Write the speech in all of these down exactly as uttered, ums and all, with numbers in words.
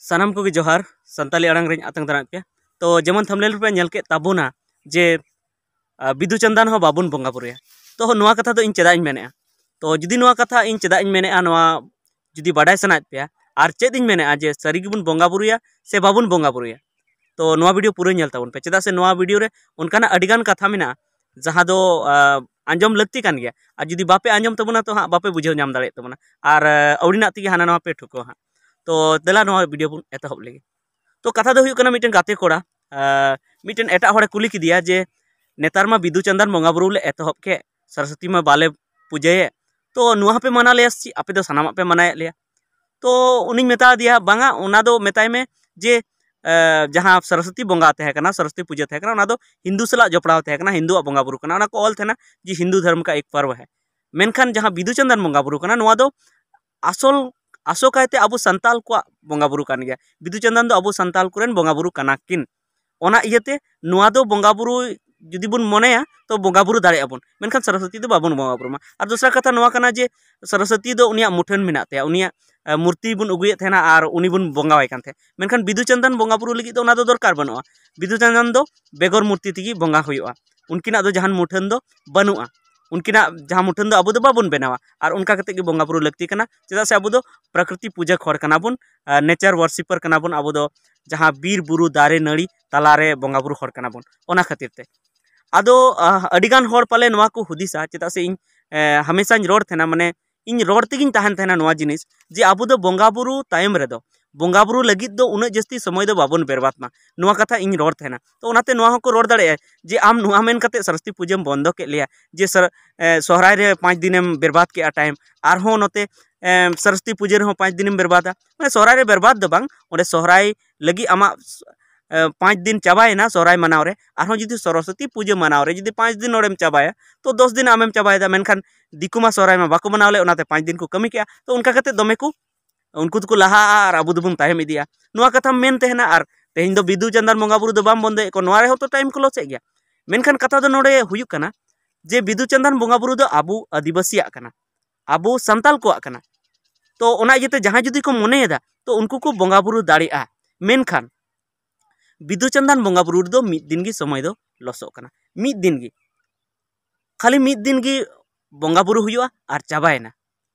ᱥᱟᱱᱟᱢ ᱠᱚᱜᱮ ᱡᱚᱦᱟᱨ᱾ ᱥᱟᱱᱛᱟᱞᱤ ᱟᱲᱟᱝ ᱨᱮᱧ ᱟᱛᱟᱝ ᱫᱟᱨᱟᱢᱮᱫ ᱯᱮᱭᱟ᱾ ᱛᱚ ᱡᱮᱢᱚᱱ ᱛᱷᱟᱢᱵᱽᱱᱮᱞ ᱨᱮᱯᱮ ᱧᱮᱞ ᱠᱮᱫ ᱛᱟᱵᱚᱱᱟ ᱡᱮ ᱟᱨ ᱵᱤᱫᱩ ᱪᱟᱸᱫᱟᱱ ᱦᱚᱸ ᱵᱟᱵᱚᱱ ᱵᱚᱸᱜᱟ ᱵᱩᱨᱩᱭᱟ᱾ ᱛᱚ ᱱᱚᱣᱟ ᱠᱟᱛᱷᱟ ᱫᱚ ᱤᱧ ᱪᱮᱫᱟᱜ ᱤᱧ ᱢᱮᱱᱮᱫᱼᱟ? ᱛᱚ ᱡᱩᱫᱤ ᱱᱚᱣᱟ ᱠᱟᱛᱷᱟ ᱤᱧ ᱪᱮᱫᱟᱜ ᱤᱧ ᱢᱮᱱᱮᱫᱼᱟ, ᱱᱚᱣᱟ ᱡᱩᱫᱤ ᱵᱟᱰᱟᱭ ᱥᱟᱱᱟᱭᱮᱫ ᱯᱮᱭᱟ ᱟᱨ ᱪᱮᱫ ᱤᱧ ᱢᱮᱱᱮᱫᱼᱟ ᱡᱮ ᱥᱟᱹᱨᱤ ᱜᱮᱵᱚᱱ ᱵᱚᱸᱜᱟ ᱵᱩᱨᱩᱭᱟ ᱥᱮ ᱵᱟᱵᱚᱱ ᱵᱚᱸᱜᱟ ᱵᱩᱨᱩᱭᱟ, ᱛᱚ ᱱᱚᱣᱟ ᱵᱷᱤᱰᱤᱭᱳ ᱯᱩᱨᱟᱹ ᱧᱮᱞ ᱛᱟᱵᱚᱱ ᱯᱮ᱾ ᱪᱮᱫᱟᱜ ᱥᱮ ᱱᱚᱣᱟ ᱵᱷᱤᱰᱤᱭᱳ ᱨᱮ ᱚᱱᱠᱟᱱᱟᱜ ᱟᱹᱰᱤᱜᱟᱱ ᱠᱟᱛᱷᱟ ᱢᱮᱱᱟᱜᱼᱟ ᱡᱟᱦᱟᱸ ᱫᱚ ᱟᱸᱡᱚᱢ ᱞᱟᱹᱠᱛᱤ ᱠᱟᱱ ᱜᱮᱭᱟ᱾ ᱟᱨ ᱡᱩᱫᱤ ᱵᱟᱯᱮ ᱟᱸᱡᱚᱢ ᱛᱟᱵᱚᱱᱟ ᱛᱚ ᱦᱟᱸᱜ ᱵᱟᱯᱮ ᱵᱩᱡᱷᱟᱹᱣ ᱧᱟᱢ ᱫᱟᱲᱮᱭᱟᱜ ᱛᱟᱵᱚᱱᱟ᱾ ᱟᱨ ᱟᱹᱣᱲᱤᱱᱟᱜ ᱛᱮᱜᱮ ᱦᱟᱱᱟ ᱱᱟᱣᱟ ᱯᱮ ᱴᱷᱩᱠᱟᱹᱣᱟ ᱦᱟᱸᱜ᱾ ᱛᱚ ᱫᱮᱞᱟ ᱱᱚᱣᱟ ᱵᱷᱤᱰᱤᱭᱳ ᱵᱚᱱ ᱮᱛᱚᱦᱚᱵ ᱞᱮᱜᱮ᱾ ᱛᱚ ᱠᱟᱛᱷᱟ ᱫᱚ ᱦᱩᱭᱩᱜ ᱠᱟᱱᱟ, ᱢᱤᱫᱴᱮᱱ ᱜᱟᱛᱮ ᱠᱚᱲᱟ ᱢᱤᱫᱴᱮᱱ ᱮᱴᱟᱜ ᱦᱚᱲᱮ ᱠᱩᱞᱤ ᱠᱮᱫᱮᱭᱟ ᱡᱮ ᱱᱮᱛᱟᱨ ᱢᱟ ᱵᱤᱫᱩ ᱪᱟᱸᱫᱟᱱ ᱵᱚᱸᱜᱟ ᱵᱩᱨᱩ ᱞᱮ ᱮᱛᱚᱦᱚᱵ ᱠᱮᱫ, ᱥᱚᱨᱚᱥᱚᱛᱤ ᱢᱟ ᱵᱟᱞᱮ ᱯᱩᱡᱟᱹᱭᱮᱫ, ᱛᱚ ᱱᱚᱣᱟ ᱦᱚᱸᱯᱮ ᱢᱟᱱᱟᱣ ᱞᱮᱭᱟ ᱥᱮ ᱪᱮᱫ? ᱟᱯᱮ ᱫᱚ ᱥᱟᱱᱟᱢᱟᱜ ᱯᱮ ᱢᱟᱱᱟᱣᱮᱫ ᱞᱮᱭᱟ᱾ ᱛᱚ ᱩᱱᱤᱧ ᱢᱮᱛᱟ ᱫᱮᱭᱟ, ᱵᱟᱝᱟ, ᱚᱱᱟ ᱫᱚ ᱢᱮᱛᱟᱭ ᱢᱮ ᱡᱮ ᱡᱟᱦᱟᱸ ᱥᱚᱨᱚᱥᱚᱛᱤ ᱵᱚᱸᱜᱟ ᱛᱟᱦᱮᱸ ᱠᱟᱱᱟ, ᱥᱚᱨᱚᱥᱚᱛᱤ ᱯᱩᱡᱟᱹ ᱛᱟᱦᱮᱸ ᱠᱟᱱᱟ, ᱚᱱᱟ ᱫᱚ ᱦᱤᱱᱫᱩ ᱥᱟᱞᱟᱜ ᱡᱚᱯᱲᱟᱣ ᱛᱟᱦᱮᱸ ᱠᱟᱱᱟ, ᱦᱤᱱᱫᱩᱣᱟᱜ ᱵᱚᱸᱜᱟ ᱵᱩᱨᱩ ᱠᱟᱱᱟ᱾ ᱚᱱᱟ ᱠᱚ ᱚᱞ ᱛᱟᱦᱮᱱᱟ ᱡᱮ ᱦᱤᱱᱫᱩ ᱫᱷᱚᱨᱢ ᱠᱟ ᱮᱠ ᱯᱚᱨᱵ ᱦᱮ᱾ ᱢᱮᱱᱠᱷᱟᱱ ᱡᱟᱦᱟᱸ ᱵᱤᱫᱩ ᱪᱟᱸᱫᱟᱱ ᱵᱚᱸᱜᱟ ᱵᱩᱨᱩ ᱠᱟᱱᱟ, ᱱᱚᱣᱟ ᱫᱚ ᱟᱥᱚᱞ ᱟᱥᱚᱠᱟᱭᱛᱮ ᱟᱵᱚ ᱥᱟᱱᱛᱟᱞ ᱠᱚᱣᱟᱜ ᱵᱚᱸᱜᱟ ᱵᱩᱨᱩ ᱠᱟᱱ ᱜᱮᱭᱟ᱾ ᱵᱤᱫᱩ ᱪᱟᱸᱫᱟᱱ ᱫᱚ ᱟᱵᱚ ᱥᱟᱱᱛᱟᱞ ᱠᱚᱨᱮᱱ ᱵᱚᱸᱜᱟ ᱵᱩᱨᱩ ᱠᱟᱱᱟ ᱠᱤᱱ᱾ ᱚᱱᱟ ᱤᱭᱟᱹᱛᱮ ᱱᱚᱣᱟ ᱫᱚ ᱵᱚᱸᱜᱟ ᱵᱩᱨᱩ ᱡᱩᱫᱤ ᱵᱚᱱ ᱢᱚᱱᱮᱭᱟ ᱛᱚ ᱵᱚᱸᱜᱟ ᱵᱩᱨᱩ ᱫᱟᱲᱮᱭᱟᱜᱼᱟ ᱵᱚᱱ, ᱢᱮᱱᱠᱷᱟᱱ ᱥᱚᱨᱚᱥᱚᱛᱤ ᱫᱚ ᱵᱟᱵᱚᱱ ᱵᱚᱸᱜᱟ ᱵᱩᱨᱩ ᱢᱟ᱾ ᱟᱨ ᱫᱚᱥᱨᱟ ᱠᱟᱛᱷᱟ ᱱᱚᱣᱟ ᱠᱟᱱᱟ ᱡᱮ ᱥᱚᱨᱚᱥᱚᱛᱤ ᱫᱚ ᱩᱱᱤᱭᱟᱜ ᱢᱩᱴᱷᱟᱹᱱ ᱢᱮᱱᱟᱜ ᱛᱟᱭᱟ, ᱩᱱᱤᱭᱟᱜ ᱢᱩᱨᱛᱤ ᱵᱚᱱ ᱟᱹᱜᱩᱭᱮᱫ ᱛᱟᱦᱮᱱᱟ ᱟᱨ ᱩᱱᱤ ᱵᱚᱱ ᱵᱚᱸᱜᱟᱣᱟᱭ ᱠᱟᱱ ᱛᱟᱦᱮᱸᱫ᱾ ᱢᱮᱱᱠᱷᱟᱱ ᱵᱤᱫᱩ ᱪᱟᱸᱫᱟᱱ ᱵᱚᱸᱜᱟ ᱵᱩᱨᱩ ᱞᱟᱹᱜᱤᱫ ᱫᱚ ᱚᱱᱟ ᱫᱚ ᱫᱚᱨᱠᱟᱨ ᱵᱟᱹᱱᱩᱜᱼᱟ᱾ ᱵᱤᱫᱩ ᱪᱟᱸᱫᱟᱱ ᱫᱚ ᱵᱮᱜᱚᱨ ᱢᱩᱨᱛᱤ ᱛᱮᱜᱮ ᱵᱚᱸᱜᱟ ᱦᱩᱭᱩᱜᱼᱟ᱾ ᱩᱱᱠᱤᱱᱟᱜ ᱫᱚ ᱡᱟᱦᱟᱱ ᱢᱩᱴᱷᱟᱹᱱ ᱫᱚ ᱵᱟᱹᱱᱩᱜᱼᱟ᱾ ᱩᱱᱠᱤᱱᱟᱜ ᱡᱟᱦᱟᱸ ᱢᱩᱴᱷᱟᱹᱱ ᱫᱚ ᱟᱵᱚ ᱫᱚ ᱵᱟᱵᱚᱱ ᱵᱮᱱᱟᱣᱟ᱾ ᱟᱨ ᱚᱱᱠᱟ ᱠᱟᱛᱮ ᱜᱮ ᱵᱚᱸᱜᱟ ᱵᱩᱨᱩ ᱞᱟᱹᱠᱛᱤ ᱠᱟᱱᱟ, ᱪᱮᱫᱟᱜ ᱥᱮ ᱟᱵᱚ ᱫᱚ ᱯᱨᱟᱠᱨᱤᱛᱤ ᱯᱩᱡᱟᱹ ᱦᱚᱲ ᱠᱟᱱᱟ ᱵᱚᱱ, ᱱᱮᱪᱟᱨ ᱣᱟᱨᱥᱤᱯᱟᱨ ᱠᱟᱱᱟ ᱵᱚᱱ ᱟᱵᱚ ᱫᱚ, ᱡᱟᱦᱟᱸ ᱵᱤᱨ ᱵᱩᱨᱩ ᱫᱟᱨᱮ ᱱᱟᱹᱲᱤ ᱛᱟᱞᱟᱨᱮ ᱵᱚᱸᱜᱟ ᱵᱩᱨᱩ ᱦᱚᱲ ᱠᱟᱱᱟ ᱵᱚᱱ᱾ ᱚᱱᱟ ᱠᱷᱟᱹᱛᱤᱨ ᱛᱮ ᱟᱫᱚ ᱟᱹᱰᱤᱜᱟᱱ ᱦᱚᱲ ᱯᱟᱞᱮ ᱱᱚᱣᱟ ᱠᱚ ᱦᱩᱫᱤᱥᱟ, ᱪᱮᱫᱟᱜ ᱥᱮ ᱤᱧ ᱦᱟᱢᱮᱥᱟᱧ ᱨᱚᱲ ᱛᱟᱦᱮᱱᱟ, ᱢᱟᱱᱮ ᱤᱧ ᱨᱚᱲ ᱛᱮᱜᱮᱧ ᱛᱟᱦᱮᱱ ᱛᱟᱦᱮᱱᱟ ᱱᱚᱣᱟ ᱡᱤᱱᱤᱥ, ᱡᱮ ᱟᱵᱚ ᱫᱚ ᱵᱚᱸᱜᱟ ᱵᱩᱨᱩ ᱛᱟᱭᱚᱢ ᱨᱮᱫᱚ ᱵᱚᱸᱜᱟ ᱵᱩᱨᱩ ᱞᱟᱹᱜᱤᱫ ᱫᱚ ᱩᱱᱟᱹᱜ ᱡᱟᱹᱥᱛᱤ ᱥᱚᱢᱚᱭ ᱫᱚ ᱵᱟᱵᱚᱱ ᱵᱮᱨᱵᱟᱫ ᱢᱟ, ᱱᱚᱣᱟ ᱠᱟᱛᱷᱟ ᱤᱧ ᱨᱚᱲ ᱛᱟᱦᱮᱱᱟ᱾ ᱛᱚ ᱚᱱᱟᱛᱮ ᱱᱚᱣᱟ ᱦᱚᱸᱠᱚ ᱨᱚᱲ ᱫᱟᱲᱮᱭᱟᱜᱼᱟ ᱡᱮ ᱟᱢ ᱱᱚᱣᱟ ᱢᱮᱱ ᱠᱟᱛᱮ ᱥᱚᱨᱚᱥᱚᱛᱤ ᱯᱩᱡᱟᱹᱢ ᱵᱚᱱᱫᱚ ᱠᱮᱫ ᱞᱮᱭᱟ, ᱡᱮ ᱥᱚᱨ-, ᱮ, ᱥᱚᱦᱨᱟᱭ ᱨᱮ ᱯᱟᱸᱪ ᱫᱤᱱᱮᱢ ᱵᱮᱨᱵᱟᱫ ᱠᱮᱜᱼᱟ ᱴᱟᱭᱤᱢ, ᱟᱨᱦᱚᱸ ᱱᱚᱛᱮ ᱮ, ᱥᱚᱨᱚᱥᱚᱛᱤ ᱯᱩᱡᱟᱹ ᱨᱮᱦᱚᱸ ᱯᱟᱸᱪ ᱫᱤᱱᱮᱢ ᱵᱮᱨᱵᱟᱫᱟ᱾ ᱢᱟᱱᱮ ᱥᱚᱦᱨᱟᱭ ᱨᱮ ᱵᱮᱨᱵᱟᱫ ᱫᱚ ᱵᱟᱝ, ᱚᱸᱰᱮ ᱥᱚᱦᱨᱟᱭ ᱞᱟᱹᱜᱤᱫ ᱟᱢᱟᱜ ᱮ, ᱯᱟᱸᱪ ᱫᱤᱱ ᱪᱟᱵᱟᱭᱮᱱᱟ ᱥᱚᱦᱨᱟᱭ ᱢᱟᱱᱟᱣ ᱨᱮ, ᱟᱨᱦᱚᱸ ᱡᱩᱫᱤ ᱥᱚᱨᱚᱥᱚᱛᱤ ᱯᱩᱡᱟᱹ ᱢᱟᱱᱟᱣ ᱨᱮ ᱡᱩᱫᱤ ᱯᱟᱸᱪ ᱫᱤᱱ ᱱᱚᱰᱮᱢ ᱪᱟᱵᱟᱭᱟ, ᱛᱚ ᱫᱚᱥ ᱫᱤᱱ ᱟᱢᱮᱢ ᱪᱟᱵᱟᱭᱮᱫᱟ᱾ ᱢᱮᱱᱠᱷᱟᱱ ᱫᱤᱠᱩ ᱢᱟ ᱥᱚᱦᱨᱟᱭ ᱢᱟ ᱵᱟᱠᱚ ᱢᱟᱱᱟᱣ ᱞᱮᱫ, ᱚᱱᱟᱛᱮ ᱯᱟᱸᱪ ᱫᱤᱱ ᱠᱚ ᱠᱟᱹᱢᱤ ᱠᱮᱜᱼᱟ᱾ ᱛᱚ ᱚᱱᱠᱟ ᱠᱟᱛᱮ ᱫᱚᱢᱮ ᱠᱚ, ᱩᱱᱠᱩ ᱫᱚᱠᱚ ᱞᱟᱦᱟᱜᱼᱟ ᱟᱨ ᱟᱵᱚ ᱫᱚᱵᱚᱱ ᱛᱟᱭᱚᱢ ᱤᱫᱤᱜᱼᱟ᱾ ᱱᱚᱣᱟ ᱠᱟᱛᱷᱟᱢ ᱢᱮᱱ ᱛᱟᱦᱮᱱᱟ, ᱟᱨ ᱛᱮᱦᱮᱧ ᱫᱚ ᱵᱤᱫᱩ ᱪᱟᱸᱫᱟᱱ ᱵᱚᱸᱜᱟ ᱵᱩᱨᱩ ᱫᱚ ᱵᱟᱢ ᱵᱚᱱᱫᱚᱭᱮᱫ ᱠᱚᱣᱟ, ᱱᱚᱣᱟ ᱨᱮᱦᱚᱸ ᱛᱚ ᱴᱟᱭᱤᱢ ᱠᱚ ᱞᱚᱥᱮᱫ ᱜᱮᱭᱟ᱾ ᱢᱮᱱᱠᱷᱟᱱ ᱠᱟᱛᱷᱟ ᱫᱚ ᱱᱚᱰᱮ ᱦᱩᱭᱩᱜ ᱠᱟᱱᱟ ᱡᱮ ᱵᱤᱫᱩ ᱪᱟᱸᱫᱟᱱ ᱵᱚᱸᱜᱟ ᱵᱩᱨᱩ ᱫᱚ ᱟᱵᱚ ᱟᱹᱫᱤᱵᱟᱹᱥᱤᱭᱟᱜ ᱠᱟᱱᱟ, ᱟᱵᱚ ᱥᱟᱱᱛᱟᱞ ᱠᱚᱣᱟᱜ ᱠᱟᱱᱟ᱾ ᱛᱚ ᱚᱱᱟ ᱤᱭᱟᱹᱛᱮ ᱡᱟᱦᱟᱸᱭ ᱡᱩᱫᱤ ᱠᱚ ᱢᱚᱱᱮᱭᱮᱫᱟ, ᱛᱚ ᱩᱱᱠᱩ ᱠᱚ ᱵᱚᱸᱜᱟ ᱵᱩᱨᱩ ᱫᱟᱲᱮᱭᱟᱜᱼᱟ᱾ ᱢᱮᱱᱠᱷᱟᱱ ᱵᱤᱫᱩ ᱪᱟᱸᱫᱟᱱ ᱵᱚᱸᱜᱟ ᱵᱩᱨᱩ ᱨᱮᱫᱚ ᱢᱤᱫ ᱫᱤᱱ ᱜᱮ ᱥᱚᱢᱚᱭ ᱫᱚ ᱞᱚᱥᱚᱜ ᱠᱟᱱᱟ, ᱢᱤᱫ ᱫᱤᱱ ᱜᱮ, ᱠᱷᱟᱹᱞᱤ ᱢᱤᱫ ᱫᱤᱱ ᱜᱮ ᱵᱚᱸᱜᱟ ᱵᱩᱨᱩ ᱦᱩᱭᱩᱜᱼᱟ ᱟᱨ ᱪᱟᱵᱟᱭᱮᱱᱟ᱾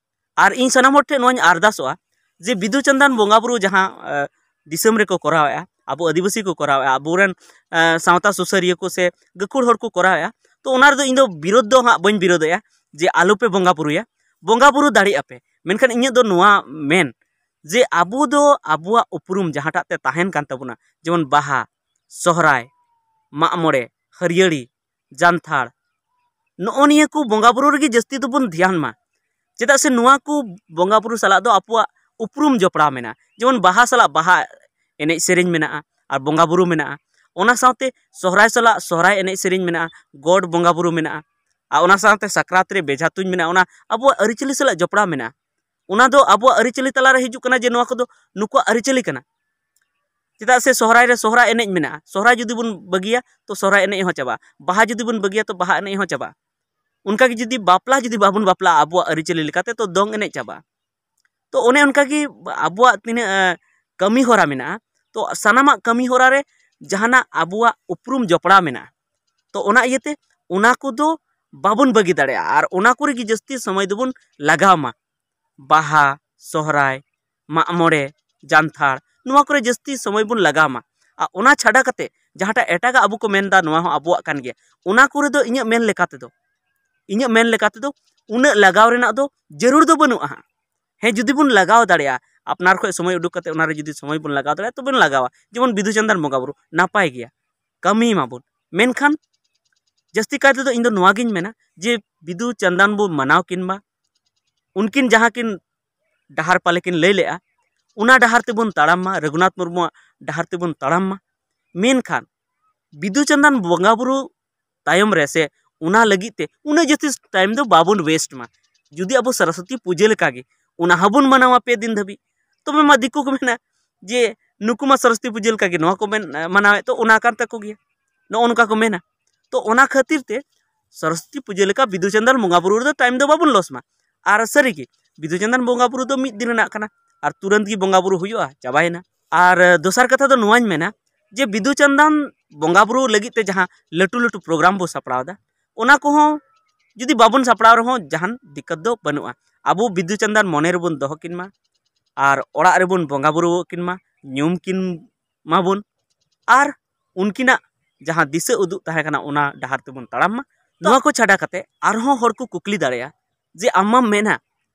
ᱟᱨ ᱤᱧ ᱥᱟᱱᱟᱢ ᱦᱚᱲ ᱴᱷᱮᱱ ᱱᱚᱣᱟᱧ ᱟᱨᱫᱟᱥᱚᱜᱼᱟ ᱡᱮ ᱵᱤᱫᱩ ᱪᱟᱸᱫᱟᱱ ᱵᱚᱸᱜᱟ ᱵᱩᱨᱩ ᱡᱟᱦᱟᱸ ᱫᱤᱥᱚᱢ ᱨᱮᱠᱚ ᱠᱚᱨᱟᱣᱮᱫᱼᱟ, ᱟᱵᱚ ᱟᱹᱫᱤᱵᱟᱹᱥᱤ ᱠᱚ ᱠᱚᱨᱟᱣᱮᱫᱼᱟ, ᱟᱵᱚᱨᱮᱱ ᱥᱟᱶᱛᱟ ᱥᱩᱥᱟᱹᱨᱤᱭᱟᱹ ᱠᱚ ᱥᱮ ᱜᱟᱹᱠᱷᱩᱲ ᱦᱚᱲ ᱠᱚ ᱠᱚᱨᱟᱣᱮᱫᱼᱟ, ᱛᱚ ᱚᱱᱟ ᱨᱮᱫᱚ ᱤᱧ ᱫᱚ ᱵᱤᱨᱳᱫᱷ ᱫᱚ ᱦᱟᱸᱜ ᱵᱟᱹᱧ ᱵᱤᱨᱳᱫᱷᱮᱜᱼᱟ ᱡᱮ ᱟᱞᱚᱯᱮ ᱵᱚᱸᱜᱟ ᱵᱩᱨᱩᱭᱟ, ᱵᱚᱸᱜᱟ ᱵᱩᱨᱩ ᱫᱟᱲᱮᱭᱟᱜᱼᱟ ᱯᱮ᱾ ᱢᱮᱱᱠᱷᱟᱱ ᱤᱧᱟᱹᱜ ᱫᱚ ᱱᱚᱣᱟ ᱢᱮᱱ ᱡᱮ ᱟᱵᱚ ᱫᱚ ᱟᱵᱚᱣᱟᱜ ᱩᱯᱨᱩᱢ ᱡᱟᱦᱟᱸᱴᱟᱜ ᱛᱮ ᱛᱟᱦᱮᱱ ᱠᱟᱱ ᱛᱟᱵᱚᱱᱟ, ᱡᱮᱢᱚᱱ ᱵᱟᱦᱟ, ᱥᱚᱦᱨᱟᱭ, ᱢᱟᱜ ᱢᱚᱬᱮ, ᱦᱟᱹᱨᱭᱟᱹᱲᱤ, ᱡᱟᱱᱛᱷᱟᱲ, ᱱᱚᱜᱼᱚ ᱱᱤᱭᱟᱹ ᱠᱚ ᱵᱚᱸᱜᱟ ᱵᱩᱨᱩ ᱨᱮᱜᱮ ᱡᱟᱹᱥᱛᱤ ᱫᱚᱵᱚᱱ ᱫᱷᱮᱭᱟᱱ ᱢᱟ᱾ ᱪᱮᱫᱟᱜ ᱥᱮ ᱱᱚᱣᱟ ᱠᱚ ᱵᱚᱸᱜᱟ ᱵᱩᱨᱩ ᱥᱟᱞᱟᱜ ᱫᱚ ᱟᱵᱚᱣᱟᱜ ᱩᱯᱨᱩᱢ ᱡᱚᱯᱲᱟᱣ ᱢᱮᱱᱟᱜᱼᱟ᱾ ᱡᱮᱢᱚᱱ ᱵᱟᱦᱟ ᱥᱟᱞᱟᱜ ᱵᱟᱦᱟ ᱮᱱᱮᱡ ᱥᱮᱨᱮᱧ ᱢᱮᱱᱟᱜᱼᱟ, ᱟᱨ ᱵᱚᱸᱜᱟ ᱵᱩᱨᱩ ᱢᱮᱱᱟᱜᱼᱟ᱾ ᱚᱱᱟ ᱥᱟᱶᱛᱮ ᱥᱚᱦᱨᱟᱭ ᱥᱟᱞᱟᱜ ᱥᱚᱦᱨᱟᱭ ᱮᱱᱮᱡ ᱥᱮᱨᱮᱧ ᱢᱮᱱᱟᱜᱼᱟ, ᱜᱚᱰ ᱵᱚᱸᱜᱟ ᱵᱩᱨᱩ ᱢᱮᱱᱟᱜᱼᱟ, ᱟᱨ ᱚᱱᱟ ᱥᱟᱶᱛᱮ ᱥᱟᱠᱨᱟᱛ ᱨᱮ ᱵᱮᱡᱷᱟ ᱛᱩᱧ ᱢᱮᱱᱟᱜᱼᱟ᱾ ᱚᱱᱟ ᱟᱵᱚᱣᱟᱜ ᱟᱹᱨᱤᱪᱟᱹᱞᱤ ᱥᱟᱞᱟᱜ ᱡᱚᱯᱲᱟᱣ ᱢᱮᱱᱟᱜᱼᱟ᱾ ᱚᱱᱟ ᱫᱚ ᱟᱵᱚᱣᱟᱜ ᱟᱹᱨᱤᱪᱟᱹᱞᱤ ᱛᱟᱞᱟᱨᱮ ᱦᱤᱡᱩᱜ ᱠᱟᱱᱟ ᱡᱮ ᱱᱚᱣᱟ ᱠᱚᱫᱚ ᱱᱩᱠᱩᱣᱟᱜ ᱟᱹᱨᱤᱪᱟᱹᱞᱤ ᱠᱟᱱᱟ᱾ ᱪᱮᱫᱟᱜ ᱥᱮ ᱥᱚᱦᱨᱟᱭ ᱨᱮ ᱥᱚᱦᱨᱟᱭ ᱮᱱᱮᱡ ᱢᱮᱱᱟᱜᱼᱟ, ᱥᱚᱦᱨᱟᱭ ᱡᱩᱫᱤ ᱵᱚᱱ ᱵᱟᱹᱜᱤᱭᱟ ᱛᱚ ᱥᱚᱦᱨᱟᱭ ᱮᱱᱮᱡ ᱦᱚᱸ ᱪᱟᱵᱟᱜᱼᱟ, ᱵᱟᱦᱟ ᱡᱩᱫᱤ ᱵᱚᱱ ᱵᱟᱹᱜᱤᱭᱟ ᱛᱚ ᱵᱟᱦᱟ ᱮᱱᱮᱡ ᱦᱚᱸ ᱪᱟᱵᱟᱜᱼᱟ᱾ ᱚᱱᱠᱟᱜᱮ ᱡᱩᱫᱤ ᱵᱟᱯᱞᱟ ᱡᱩᱫᱤ ᱵᱟᱵᱚᱱ ᱵᱟᱯᱞᱟᱜᱼᱟ ᱟᱵᱚᱣᱟᱜ ᱟᱹᱨᱤᱪᱟᱹᱞᱤ ᱞᱮᱠᱟᱛᱮ, ᱛᱚ ᱫᱚᱝ ᱮᱱᱮᱡ ᱪᱟᱵᱟᱜᱼᱟ᱾ ᱛᱚ ᱚᱱᱮ ᱚᱱᱠᱟᱜᱮ ᱟᱵᱚᱣᱟᱜ ᱛᱤᱱᱟᱹᱜ ᱠᱟᱹᱢᱤ ᱦᱚᱨᱟ ᱢᱮᱱᱟᱜᱼᱟ, ᱛᱚ ᱥᱟᱱᱟᱢᱟᱜ ᱠᱟᱹᱢᱤ ᱦᱚᱨᱟ ᱨᱮ ᱡᱟᱦᱟᱱᱟᱜ ᱟᱵᱚᱣᱟᱜ ᱩᱯᱨᱩᱢ ᱡᱚᱯᱲᱟᱣ ᱢᱮᱱᱟᱜᱼᱟ᱾ ᱛᱚ ᱚᱱᱟ ᱤᱭᱟᱹᱛᱮ ᱚᱱᱟ ᱠᱚᱫᱚ ᱵᱟᱵᱚᱱ ᱵᱟᱹᱜᱤ ᱫᱟᱲᱮᱭᱟᱜᱼᱟ ᱟᱨ ᱚᱱᱟ ᱠᱚᱨᱮ ᱜᱮ ᱡᱟᱹᱥᱛᱤ ᱥᱚᱢᱚᱭ ᱫᱚᱵᱚᱱ ᱞᱟᱜᱟᱣ ᱢᱟ᱾ ᱵᱟᱦᱟ, ᱥᱚᱦᱨᱟᱭ, ᱢᱟᱜ ᱢᱚᱬᱮ, ᱡᱟᱱᱛᱷᱟᱲ, ᱱᱚᱣᱟ ᱠᱚᱨᱮ ᱡᱟᱹᱥᱛᱤ ᱥᱚᱢᱚᱭ ᱵᱚᱱ ᱞᱟᱜᱟᱣ ᱢᱟ᱾ ᱟᱨ ᱚᱱᱟ ᱪᱷᱟᱰᱟ ᱠᱟᱛᱮ ᱡᱟᱦᱟᱸᱴᱟᱜ ᱮᱴᱟᱜᱟᱜ ᱟᱵᱚ ᱠᱚ ᱢᱮᱱᱫᱟ ᱱᱚᱣᱟ ᱦᱚᱸ ᱟᱵᱚᱣᱟᱜ ᱠᱟᱱ ᱜᱮᱭᱟ, ᱚᱱᱟ ᱠᱚᱨᱮ ᱫᱚ ᱤᱧᱟᱹᱜ ᱢᱮᱱ ᱞᱮᱠᱟ ᱛᱮᱫᱚ, ᱤᱧᱟᱹᱜ ᱢᱮᱱ ᱞᱮᱠᱟ ᱛᱮᱫᱚ ᱩᱱᱟᱹᱜ ᱞᱟᱜᱟᱣ ᱨᱮᱱᱟᱜ ᱫᱚ ᱡᱟᱹᱨᱩᱲ ᱫᱚ ᱵᱟᱹᱱᱩᱜᱼᱟ ᱦᱟᱸᱜ᱾ ᱦᱮᱸ, ᱡᱩᱫᱤ ᱵᱚᱱ ᱞᱟᱜᱟᱣ ᱫᱟᱲᱮᱭᱟᱜᱼᱟ, ᱟᱯᱱᱟᱨ ᱠᱷᱚᱱ ᱥᱚᱢᱚᱭ ᱩᱰᱩᱠ ᱠᱟᱛᱮ ᱚᱱᱟᱨᱮ ᱡᱩᱫᱤ ᱥᱚᱢᱚᱭ ᱵᱚᱱ ᱞᱟᱜᱟᱣ ᱫᱟᱲᱮᱭᱟᱜᱼᱟ ᱛᱚᱵᱚᱱ ᱞᱟᱜᱟᱣᱟ᱾ ᱡᱮᱢᱚᱱ ᱵᱤᱫᱩ ᱪᱟᱸᱫᱟᱱ ᱵᱚᱸᱜᱟ ᱵᱩᱨᱩ ᱱᱟᱯᱟᱭ ᱜᱮᱭᱟ, ᱠᱟᱹᱢᱤ ᱢᱟᱵᱚᱱ, ᱢᱮᱱᱠᱷᱟᱱ ᱡᱟᱹᱥᱛᱤ ᱠᱟᱭ ᱛᱮᱫᱚ ᱤᱧ ᱫᱚ ᱱᱚᱣᱟ ᱜᱤᱧ ᱢᱮᱱᱟ ᱡᱮ ᱵᱤᱫᱩ ᱪᱟᱸᱫᱟᱱ ᱵᱚ ᱢᱟᱱᱟᱣ ᱠᱤᱱ ᱢᱟ, ᱩᱱᱠᱤᱱ ᱡᱟᱦᱟᱸ ᱠᱤᱱ ᱰᱟᱦᱟᱨ ᱯᱟᱞᱮ ᱠᱤᱱ ᱞᱟᱹᱭ ᱞᱮᱜᱼᱟ, ᱚᱱᱟ ᱰᱟᱦᱟᱨ ᱛᱮᱵᱚᱱ ᱛᱟᱲᱟᱢ ᱢᱟ, ᱨᱟᱹᱜᱷᱩᱱᱟᱛᱷ ᱢᱩᱨᱢᱩᱣᱟᱜ ᱰᱟᱦᱟᱨ ᱛᱮᱵᱚᱱ ᱛᱟᱲᱟᱢ ᱢᱟ᱾ ᱢᱮᱱᱠᱷᱟᱱ ᱵᱤᱫᱩ ᱪᱟᱸᱫᱟᱱ ᱵᱚᱸᱜᱟ ᱵᱩᱨᱩ ᱛᱟᱭᱚᱢ ᱨᱮ ᱥᱮ ᱚᱱᱟ ᱞᱟᱹᱜᱤᱫ ᱛᱮ ᱩᱱᱟᱹᱜ ᱡᱟᱹᱥᱛᱤ ᱴᱟᱭᱤᱢ ᱫᱚ ᱵᱟᱵᱚᱱ ᱣᱮᱥᱴ ᱢᱟ᱾ ᱡᱩᱫᱤ ᱟᱵᱚ ᱥᱚᱨᱚᱥᱚᱛᱤ ᱯᱩᱡᱟᱹ ᱞᱮᱠᱟᱜᱮ ᱚᱱᱟ ᱦᱚᱸᱵᱚᱱ ᱢᱟᱱᱟᱣᱟ ᱯᱮ ᱫᱤᱱ ᱫᱷᱟᱹᱵᱤᱡ, ᱛᱚᱵᱮ ᱢᱟ ᱫᱤᱠᱩ ᱠᱚ ᱢᱮᱱᱟ ᱡᱮ ᱱᱩᱠᱩ ᱢᱟ ᱥᱚᱨᱚᱥᱚᱛᱤ ᱯᱩᱡᱟᱹ ᱞᱮᱠᱟᱜᱮ ᱱᱚᱣᱟ ᱠᱚ ᱢᱮᱱ ᱢᱟᱱᱟᱣᱮᱫ, ᱛᱚ ᱚᱱᱟ ᱠᱟᱱ ᱛᱟᱠᱚ ᱜᱮᱭᱟ, ᱱᱚᱜᱼᱚ ᱱᱚᱝᱠᱟ ᱠᱚ ᱢᱮᱱᱟ᱾ ᱛᱚ ᱚᱱᱟ ᱠᱷᱟᱹᱛᱤᱨ ᱛᱮ ᱥᱚᱨᱚᱥᱚᱛᱤ ᱯᱩᱡᱟᱹ ᱞᱮᱠᱟ ᱵᱤᱫᱩ ᱪᱟᱸᱫᱟᱱ ᱵᱚᱸᱜᱟ ᱵᱩᱨᱩ ᱨᱮᱫᱚ ᱴᱟᱭᱤᱢ ᱫᱚ ᱵᱟᱵᱚᱱ ᱞᱚᱥ ᱢᱟ᱾ ᱟᱨ ᱥᱟᱹᱨᱤᱜᱮ ᱵᱤᱫᱩ ᱪᱟᱸᱫᱟᱱ ᱵᱚᱸᱜᱟ ᱵᱩᱨᱩ ᱫᱚ ᱢᱤᱫ ᱫᱤᱱ ᱨᱮᱱᱟᱜ ᱠᱟᱱᱟ, ᱟᱨ ᱛᱩᱨᱟᱹᱱᱛ ᱜᱮ ᱵᱚᱸᱜᱟ ᱵᱩᱨᱩ ᱦᱩᱭᱩᱜᱼᱟ, ᱪᱟᱵᱟᱭᱮᱱᱟ᱾ ᱟᱨ ᱫᱚᱥᱟᱨ ᱠᱟᱛᱷᱟ ᱫᱚ ᱱᱚᱣᱟᱧ ᱢᱮᱱᱟ ᱡᱮ ᱵᱤᱫᱩ ᱪᱟᱸᱫᱟᱱ ᱵᱚᱸᱜᱟ ᱵᱩᱨᱩ ᱞᱟᱹᱜᱤᱫ ᱛᱮ ᱡᱟᱦᱟᱸ ᱞᱟᱹᱴᱩ ᱞᱟᱹᱴᱩ ᱯᱨᱳᱜᱨᱟᱢ ᱵᱚ ᱥᱟᱯᱲᱟᱣ ᱮᱫᱟ, ᱚᱱᱟ ᱠᱚᱦᱚᱸ ᱡᱩᱫᱤ ᱵᱟᱵᱚᱱ ᱥᱟᱯᱲᱟᱣ ᱨᱮᱦᱚᱸ ᱡᱟᱦᱟᱱ ᱫᱤᱠᱠᱟᱛ ᱫᱚ ᱵᱟᱹᱱᱩᱜᱼᱟ᱾ ᱟᱵᱚ ᱵᱤᱫᱩ ᱪᱟᱸᱫᱟᱱ ᱢᱚᱱᱮ ᱨᱮᱵᱚᱱ ᱫᱚᱦᱚ ᱠᱤᱱ ᱢᱟ, ᱟᱨ ᱚᱲᱟᱜ ᱨᱮᱵᱚᱱ ᱵᱚᱸᱜᱟ ᱵᱩᱨᱩ ᱠᱤᱱ ᱢᱟ, ᱧᱩᱢ ᱠᱤᱱ ᱢᱟᱵᱚᱱ, ᱟᱨ ᱩᱱᱠᱤᱱᱟᱜ ᱡᱟᱦᱟᱸ ᱫᱤᱥᱟᱹ ᱩᱫᱩᱜ ᱛᱟᱦᱮᱸ ᱠᱟᱱᱟ ᱚᱱᱟ ᱰᱟᱦᱟᱨ ᱛᱮᱵᱚᱱ ᱛᱟᱲᱟᱢ ᱢᱟ᱾ ᱱᱚᱣᱟ ᱠᱚ ᱪᱷᱟᱰᱟ ᱠᱟᱛᱮ ᱟᱨᱦᱚᱸ ᱦᱚᱲ ᱠᱚ ᱠᱩᱠᱞᱤ ᱫᱟᱲᱮᱭᱟᱜᱼᱟ ᱡᱮ ᱟᱢ ᱢᱟᱢ ᱢᱮᱱᱟ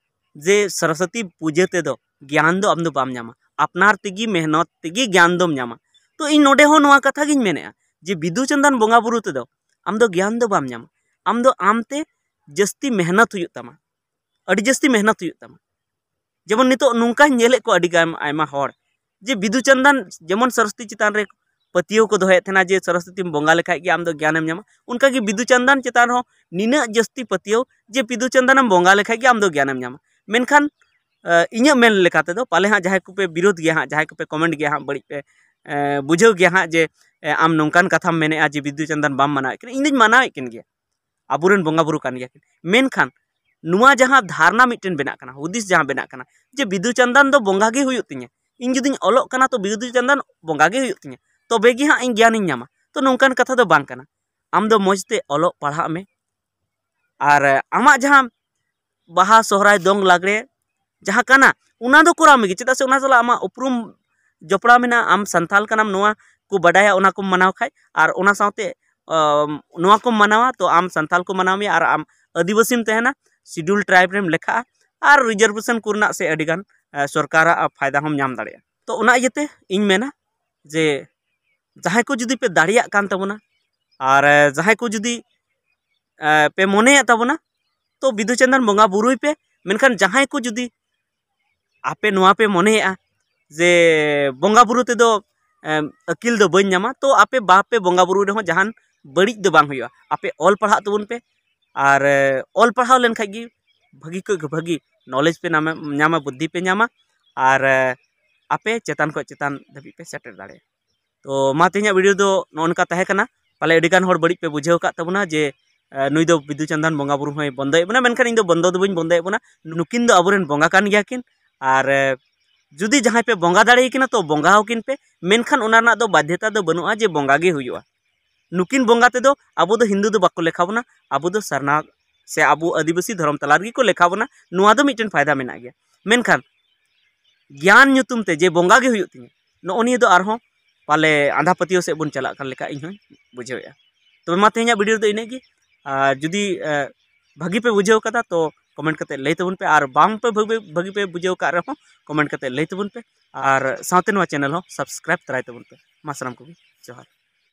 ᱡᱮ ᱥᱚᱨᱚᱥᱚᱛᱤ ᱯᱩᱡᱟᱹ ᱛᱮᱫᱚ ᱜᱮᱭᱟᱱ ᱫᱚ ᱟᱢ ᱫᱚ ᱵᱟᱢ ᱧᱟᱢᱟ, ᱟᱯᱱᱟᱨ ᱛᱮᱜᱮ ᱢᱮᱦᱱᱚᱛ ᱛᱮᱜᱮ ᱜᱮᱭᱟᱱ ᱫᱚᱢ ᱧᱟᱢᱟ᱾ ᱛᱚ ᱤᱧ ᱱᱚᱰᱮ ᱦᱚᱸ ᱱᱚᱣᱟ ᱠᱟᱛᱷᱟ ᱜᱤᱧ ᱢᱮᱱᱮᱫᱼᱟ ᱡᱮ ᱵᱤᱫᱩ ᱪᱟᱸᱫᱟᱱ ᱵᱚᱸᱜᱟ ᱵᱩᱨᱩ ᱛᱮᱫᱚ ᱟᱢ ᱫᱚ ᱜᱮᱭᱟᱱ ᱫᱚ ᱵᱟᱢ ᱧᱟᱢᱟ᱾ ᱟᱢ ᱫᱚ ᱟᱢᱛᱮ ᱡᱟᱹᱥᱛᱤ ᱢᱮᱦᱱᱚᱛ ᱦᱩᱭᱩᱜ ᱛᱟᱢᱟ, ᱟᱹᱰᱤ ᱡᱟᱹᱥᱛᱤ ᱢᱮᱦᱱᱚᱛ ᱦᱩᱭᱩᱜ ᱛᱟᱢᱟ᱾ ᱡᱮᱢᱚᱱ ᱱᱤᱛᱚᱜ ᱱᱚᱝᱠᱟᱧ ᱧᱮᱞᱮᱫ ᱠᱚᱣᱟ ᱟᱹᱰᱤ ᱜᱟᱱ ᱟᱭᱢᱟ ᱦᱚᱲ ᱡᱮ ᱵᱤᱫᱩ ᱪᱟᱸᱫᱟᱱ ᱡᱮᱢᱚᱱ ᱥᱚᱨᱚᱥᱚᱛᱤ ᱪᱮᱛᱟᱱ ᱨᱮ ᱯᱟᱹᱛᱭᱟᱹᱣ ᱠᱚ ᱫᱚᱦᱚᱭᱮᱫ ᱛᱟᱦᱮᱱᱟ ᱡᱮ ᱥᱚᱨᱚᱥᱚᱛᱤᱢ ᱵᱚᱸᱜᱟ ᱞᱮᱠᱷᱟᱡ ᱜᱮ ᱟᱢ ᱫᱚ ᱜᱮᱭᱟᱱᱮᱢ ᱧᱟᱢᱟ, ᱚᱱᱠᱟᱜᱮ ᱵᱤᱫᱩ ᱪᱟᱸᱫᱟᱱ ᱪᱮᱛᱟᱱ ᱨᱮᱦᱚᱸ ᱱᱤᱱᱟᱹᱜ ᱡᱟᱹᱥᱛᱤ ᱯᱟᱹᱛᱭᱟᱹᱣ ᱡᱮ ᱵᱤᱫᱩ ᱪᱟᱸᱫᱟᱱᱮᱢ ᱵᱚᱸᱜᱟ ᱞᱮᱠᱷᱟᱡ ᱜᱮ ᱟᱢ ᱫᱚ ᱜᱮᱭᱟᱱᱮᱢ ᱧᱟᱢᱟ᱾ ᱢᱮᱱᱠᱷᱟᱱ ᱤᱧᱟᱹᱜ ᱢᱮᱱ ᱞᱮᱠᱟ ᱛᱮᱫᱚ ᱯᱟᱞᱮ ᱦᱟᱸᱜ ᱡᱟᱦᱟᱸᱭ ᱠᱚᱯᱮ ᱵᱤᱨᱳᱫ ᱜᱮᱭᱟ ᱦᱟᱸᱜ, ᱡᱟᱦᱟᱸᱭ ᱠᱚᱯᱮ ᱠᱚᱢᱮᱱᱴ ᱜᱮᱭᱟ ᱦᱟᱸᱜ, ᱵᱟᱹᱲᱤᱡ ᱯᱮ ᱵᱩᱡᱷᱟᱹᱣ ᱜᱮᱭᱟ ᱦᱟᱸᱜ ᱡᱮ ᱟᱢ ᱱᱚᱝᱠᱟᱱ ᱠᱟᱛᱷᱟᱢ ᱢᱮᱱᱮᱫᱼᱟ ᱡᱮ ᱵᱤᱫᱩ ᱪᱟᱸᱫᱟᱱ ᱵᱟᱢ ᱢᱟᱱᱟᱣᱮᱫ ᱠᱟᱱᱟ᱾ ᱤᱧ ᱫᱚᱧ ᱢᱟᱱᱟᱣᱮᱫ ᱠᱟᱱ ᱜᱮᱭᱟ, ᱟᱵᱚᱨᱮᱱ ᱵᱚᱸᱜᱟ ᱵᱩᱨᱩ ᱠᱟᱱ ᱜᱮᱭᱟ ᱠᱤᱱ᱾ ᱢᱮᱱᱠᱷᱟᱱ ᱱᱚᱣᱟ ᱡᱟᱦᱟᱸ ᱫᱷᱟᱨᱱᱟ ᱢᱤᱫᱴᱮᱱ ᱵᱮᱱᱟᱜ ᱠᱟᱱᱟ, ᱦᱩᱫᱤᱥ ᱡᱟᱦᱟᱸ ᱵᱮᱱᱟᱜ ᱠᱟᱱᱟ ᱡᱮ ᱵᱤᱫᱩ ᱪᱟᱸᱫᱟᱱ ᱫᱚ ᱵᱚᱸᱜᱟ ᱜᱮ ᱦᱩᱭᱩᱜ ᱛᱤᱧᱟᱹ, ᱤᱧ ᱡᱩᱫᱤᱧ ᱚᱞᱚᱜ ᱠᱟᱱᱟ ᱛᱚ ᱵᱤᱫᱩ ᱪᱟᱸᱫᱟᱱ ᱵᱚᱸᱜᱟ ᱜᱮ ᱦᱩᱭᱩᱜ ᱛᱤᱧᱟᱹ, ᱛᱚᱵᱮ ᱜᱮ ᱦᱟᱸᱜ ᱤᱧ ᱜᱮᱭᱟᱱᱤᱧ ᱧᱟᱢᱟ᱾ ᱛᱚ ᱱᱚᱝᱠᱟᱱ ᱠᱟᱛᱷᱟ ᱫᱚ ᱵᱟᱝ ᱠᱟᱱᱟ᱾ ᱟᱢ ᱫᱚ ᱢᱚᱡᱽ ᱛᱮ ᱚᱞᱚᱜ ᱯᱟᱲᱦᱟᱜ ᱢᱮ, ᱟᱨ ᱟᱢᱟᱜ ᱡᱟᱦᱟᱸ ᱵᱟᱦᱟ, ᱥᱚᱦᱨᱟᱭ, ᱫᱚᱝ, ᱞᱟᱜᱽᱲᱮ ᱡᱟᱦᱟᱸ ᱠᱟᱱᱟ ᱚᱱᱟ ᱫᱚ ᱠᱚᱨᱟᱣ ᱢᱮᱜᱮ, ᱪᱮᱫᱟᱜ ᱥᱮ ᱚᱱᱟ ᱥᱟᱞᱟᱜ ᱟᱢᱟᱜ ᱩᱯᱨᱩᱢ ᱡᱚᱯᱲᱟᱣ ᱢᱮᱱᱟᱜᱼᱟ, ᱟᱢ ᱥᱟᱱᱛᱟᱞ ᱠᱟᱱᱟᱢ ᱱᱚᱣᱟ ᱠᱚ ᱵᱟᱰᱟᱭᱟ, ᱚᱱᱟ ᱠᱚᱢ ᱢᱟᱱᱟᱣ ᱠᱷᱟᱡ, ᱟᱨ ᱚᱱᱟ ᱥᱟᱶᱛᱮ ᱟᱢ, ᱱᱚᱣᱟ ᱠᱚᱢ ᱢᱟᱱᱟᱣᱟ ᱛᱚ ᱟᱢ ᱥᱟᱱᱛᱟᱞ ᱠᱚ ᱢᱟᱱᱟᱣ ᱢᱮᱭᱟ ᱟᱨ ᱟᱢ ᱟᱹᱫᱤᱵᱟᱹᱥᱤᱢ ᱛᱟᱦᱮᱱᱟ, ᱥᱤᱰᱩᱞ ᱴᱨᱟᱭᱤᱵᱽ ᱨᱮᱢ ᱞᱮᱠᱷᱟᱜᱼᱟ, ᱟᱨ ᱨᱤᱡᱟᱨᱵᱷᱮᱥᱚᱱ ᱠᱚᱨᱮᱱᱟᱜ ᱥᱮ ᱟᱹᱰᱤᱜᱟᱱ ᱥᱚᱨᱠᱟᱨᱟᱜ ᱯᱷᱟᱭᱫᱟ ᱦᱚᱸᱢ ᱧᱟᱢ ᱫᱟᱲᱮᱭᱟᱜᱼᱟ᱾ ᱛᱚ ᱚᱱᱟ ᱤᱭᱟᱹᱛᱮ ᱤᱧ ᱢᱮᱱᱟ ᱡᱮ ᱡᱟᱦᱟᱸᱭ ᱠᱚ ᱡᱩᱫᱤ ᱯᱮ ᱫᱟᱲᱮᱭᱟᱜ ᱠᱟᱱ ᱛᱟᱵᱚᱱᱟ ᱟᱨ ᱡᱟᱦᱟᱸᱭ ᱠᱚ ᱡᱩᱫᱤ ᱯᱮ ᱢᱚᱱᱮᱭᱮᱫ ᱛᱟᱵᱚᱱᱟ ᱛᱚ ᱵᱤᱫᱩ ᱪᱟᱸᱫᱟᱱ ᱵᱚᱸᱜᱟ ᱵᱩᱨᱩᱭ ᱯᱮ᱾ ᱢᱮᱱᱠᱷᱟᱱ ᱡᱟᱦᱟᱸᱭ ᱠᱚ ᱡᱩᱫᱤ ᱟᱯᱮ ᱱᱚᱣᱟ ᱯᱮ ᱢᱚᱱᱮᱭᱮᱫᱼᱟ ᱡᱮ ᱵᱚᱸᱜᱟ ᱵᱩᱨᱩ ᱛᱮᱫᱚ ᱟᱹᱠᱤᱞ ᱫᱚ ᱵᱟᱹᱧ ᱧᱟᱢᱟ, ᱛᱚ ᱟᱯᱮ ᱵᱟᱯᱮ ᱵᱚᱸᱜᱟ ᱵᱩᱨᱩᱭ ᱨᱮᱦᱚᱸ ᱡᱟᱦᱟᱱ ᱵᱟᱹᱲᱤᱡ ᱫᱚ ᱵᱟᱝ ᱦᱩᱭᱩᱜᱼᱟ᱾ ᱟᱯᱮ ᱚᱞ ᱯᱟᱲᱦᱟᱜ ᱛᱟᱵᱚᱱ ᱯᱮ, ᱟᱨ ᱚᱞ ᱯᱟᱲᱦᱟᱣ ᱞᱮᱱᱠᱷᱟᱡ ᱜᱮ ᱵᱷᱟᱹᱜᱤ ᱠᱷᱚᱡ ᱵᱷᱟᱹᱜᱤ ᱱᱚᱞᱮᱡᱽ ᱯᱮ ᱧᱟᱢᱟ, ᱵᱩᱫᱽᱫᱷᱤ ᱯᱮ ᱧᱟᱢᱟ, ᱟᱨ ᱟᱯᱮ ᱪᱮᱛᱟᱱ ᱠᱷᱚᱡ ᱪᱮᱛᱟᱱ ᱫᱷᱟᱹᱵᱤᱡ ᱯᱮ ᱥᱮᱴᱮᱨ ᱫᱟᱲᱮᱭᱟᱜᱼᱟ᱾ ᱛᱚ ᱢᱟ ᱛᱮᱦᱮᱧᱟᱜ ᱵᱷᱤᱰᱤᱭᱳ ᱫᱚ ᱱᱚᱜᱼᱚ ᱱᱚᱝᱠᱟ ᱛᱟᱦᱮᱸ ᱠᱟᱱᱟ᱾ ᱯᱟᱞᱮ ᱟᱹᱰᱤᱜᱟᱱ ᱦᱚᱲ ᱵᱟᱹᱲᱤᱡ ᱯᱮ ᱵᱩᱡᱷᱟᱹᱣ ᱟᱠᱟᱫ ᱛᱟᱵᱚᱱᱟ ᱡᱮ ᱱᱩᱭ ᱫᱚ ᱵᱤᱫᱩ ᱪᱟᱸᱫᱟᱱ ᱵᱚᱸᱜᱟ ᱵᱩᱨᱩ ᱦᱚᱸᱭ ᱵᱚᱱᱫᱚᱭᱮᱫ ᱵᱚᱱᱟ, ᱢᱮᱱᱠᱷᱟᱱ ᱤᱧ ᱫᱚ ᱵᱚᱱᱫᱚ ᱫᱚ ᱵᱟᱹᱧ ᱵᱚᱱᱫᱚᱭᱮᱫ ᱵᱚᱱᱟ᱾ ᱱᱩᱠᱤᱱ ᱫᱚ ᱟᱵᱚᱨᱮᱱ ᱵᱚᱸᱜᱟ ᱠᱟᱱ ᱜᱮᱭᱟ ᱠᱤᱱ᱾ ᱟᱨ ᱡᱩᱫᱤ ᱡᱟᱦᱟᱸᱭ ᱯᱮ ᱵᱚᱸᱜᱟ ᱫᱟᱲᱮᱭᱟᱠᱤᱱᱟ, ᱛᱚ ᱵᱚᱸᱜᱟ ᱦᱚᱸᱠᱤᱱ ᱯᱮ, ᱢᱮᱱᱠᱷᱟᱱ ᱚᱱᱟ ᱨᱮᱱᱟᱜ ᱫᱚ ᱵᱟᱫᱽᱫᱷᱚᱛᱟ ᱫᱚ ᱵᱟᱹᱱᱩᱜᱼᱟ ᱡᱮ ᱵᱚᱸᱜᱟ ᱜᱮ ᱦᱩᱭᱩᱜᱼᱟ᱾ ᱱᱩᱠᱤᱱ ᱵᱚᱸᱜᱟ ᱛᱮᱫᱚ ᱟᱵᱚ ᱫᱚ ᱦᱤᱱᱫᱩ ᱫᱚ ᱵᱟᱠᱚ ᱞᱮᱠᱷᱟ ᱵᱚᱱᱟ, ᱟᱵᱚ ᱫᱚ ᱥᱟᱨᱱᱟ ᱥᱮ ᱟᱵᱚ ᱟᱹᱫᱤᱵᱟᱹᱥᱤ ᱫᱷᱚᱨᱚᱢ ᱛᱟᱞᱟ ᱨᱮᱜᱮ ᱠᱚ ᱞᱮᱠᱷᱟ ᱵᱚᱱᱟ᱾ ᱱᱚᱣᱟ ᱫᱚ ᱢᱤᱫᱴᱮᱱ ᱯᱷᱟᱭᱫᱟ ᱢᱮᱱᱟᱜ ᱜᱮᱭᱟ, ᱢᱮᱱᱠᱷᱟᱱ ᱜᱮᱭᱟᱱ ᱧᱩᱛᱩᱢ ᱛᱮ ᱡᱮ ᱵᱚᱸᱜᱟ ᱜᱮ ᱦᱩᱭᱩᱜ ᱛᱤᱧᱟᱹ, ᱱᱚᱜᱼᱚ ᱱᱤᱭᱟᱹ ᱫᱚ ᱟᱨᱦᱚᱸ ᱯᱟᱞᱮ ᱟᱸᱫᱷᱟ ᱯᱟᱹᱛᱭᱟᱹᱣ ᱥᱮᱫ ᱵᱚᱱ ᱪᱟᱞᱟᱜ ᱠᱟᱱ ᱞᱮᱠᱟ ᱤᱧ ᱦᱚᱸᱧ ᱵᱩᱡᱷᱟᱹᱣᱮᱫᱼᱟ᱾ ᱛᱚᱵᱮ ᱢᱟ, ᱛᱮᱦᱮᱧᱟᱜ ᱵᱷᱤᱰᱤᱭᱳ ᱨᱮᱫᱚ ᱤᱱᱟᱹᱜ ᱜᱮ᱾ ᱟᱨ ᱡᱩᱫᱤ ᱵᱷᱟᱹᱜᱤ ᱯᱮ ᱵᱩᱡᱷᱟᱹᱣ ᱠᱟᱫᱟ, ᱛᱚ ᱠᱚᱢᱮᱱᱴ ᱠᱟᱛᱮ ᱞᱟᱹᱭ ᱛᱟᱵᱚᱱ ᱯᱮ, ᱟᱨ ᱵᱟᱝ ᱯᱮ ᱵᱷᱟᱹᱜᱤ ᱯᱮ ᱵᱩᱡᱷᱟᱹᱣ ᱠᱟᱫ ᱨᱮᱦᱚᱸ ᱠᱚᱢᱮᱱᱴ ᱠᱟᱛᱮ ᱞᱟᱹᱭ ᱛᱟᱵᱚᱱ ᱯᱮ, ᱟᱨ ᱥᱟᱶᱛᱮ ᱱᱚᱣᱟ ᱪᱮᱱᱮᱞ ᱦᱚᱸ ᱥᱟᱵᱥᱠᱨᱟᱭᱤᱵ ᱛᱟᱨᱟᱭ ᱛᱟᱵᱚᱱ ᱯᱮ᱾ ᱢᱟ ᱥᱟᱱᱟᱢ ᱠᱚᱜᱮ ᱡᱚᱦᱟᱨ᱾